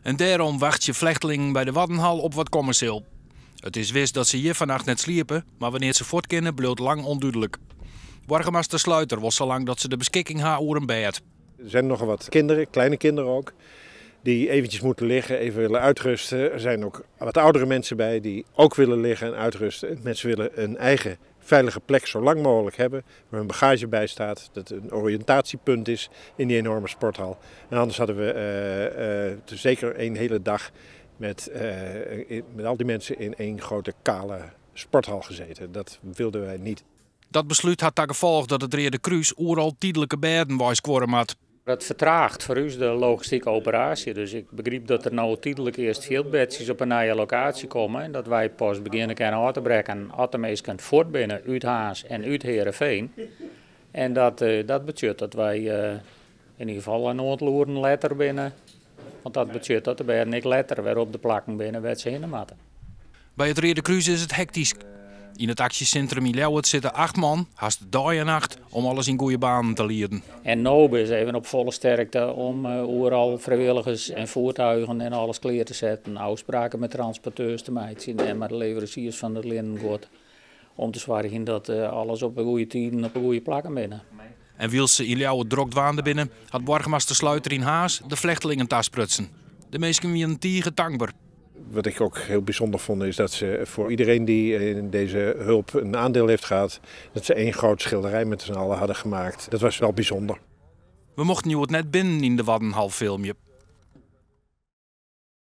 En dêrom wachtsje flechtlingen by de Waddenhal op wat komme sil. It is wis dat se hjir fannacht net sliepe, mar wannear't se fuort kinne bliuwt lang ûndúdlik. Boargemaster Sluiter wol salang dat se de beskikking ha oer in bêd. Er zijn nogal wat kinderen, kleine kinderen ook, die eventjes moeten liggen, even willen uitrusten. Er zijn ook wat oudere mensen bij die ook willen liggen en uitrusten. Mensen willen een eigen veilige plek zo lang mogelijk hebben, waar hun bagage bij staat, dat een oriëntatiepunt is in die enorme sporthal. En anders hadden we zeker een hele dag met al die mensen in één grote kale sporthal gezeten. Dat wilden wij niet. Dat beslút hat ta gefolch dat it Reade Krús oeral tydlike bêden weiskuorre moat. Dat fertraget foar ús de logistike operaasje. Dus ik begryp dat der no tydlik earst fjildbedsjes op in nije lokaasje komme en dat wy pas begjinne kinne ôf te brekken as de minsken fuort binne út Harns en út Heerenveen. En dat betsjut dat wy yn ieder gefal in oantal oeren letter binne. Want dat betsjut dat de bêden ek letter wer op de plakken binne wêr't se hinne moatte. By it Reade Krús is it hektysk. Yn it aksjesintrum yn Ljouwert sitte acht man, hast dei en nacht, om alles yn goede banen te lieden. En no is even op folle sterkte om oeral frijwilligers en voertuigen en alles klear te setten, ôfspraken mei transporteurs te meitsjen en mei de leveransiers fan it linnenguod om te soargjen dat alles op de goede tiden op de goede plakken binne. En wylst se yn Ljouwert drok dwaande binne, hat boargemaster Sluiter yn Harns de flechtlingen tasprutsen. De minsken wienen tige tankber. Wat ik ook heel bijzonder vond is dat ze voor iedereen die in deze hulp een aandeel heeft gehad, dat ze één groot schilderij met z'n allen hadden gemaakt. Dat was wel bijzonder. We mochten hjoed net binnen yn de Waddenhal filmje.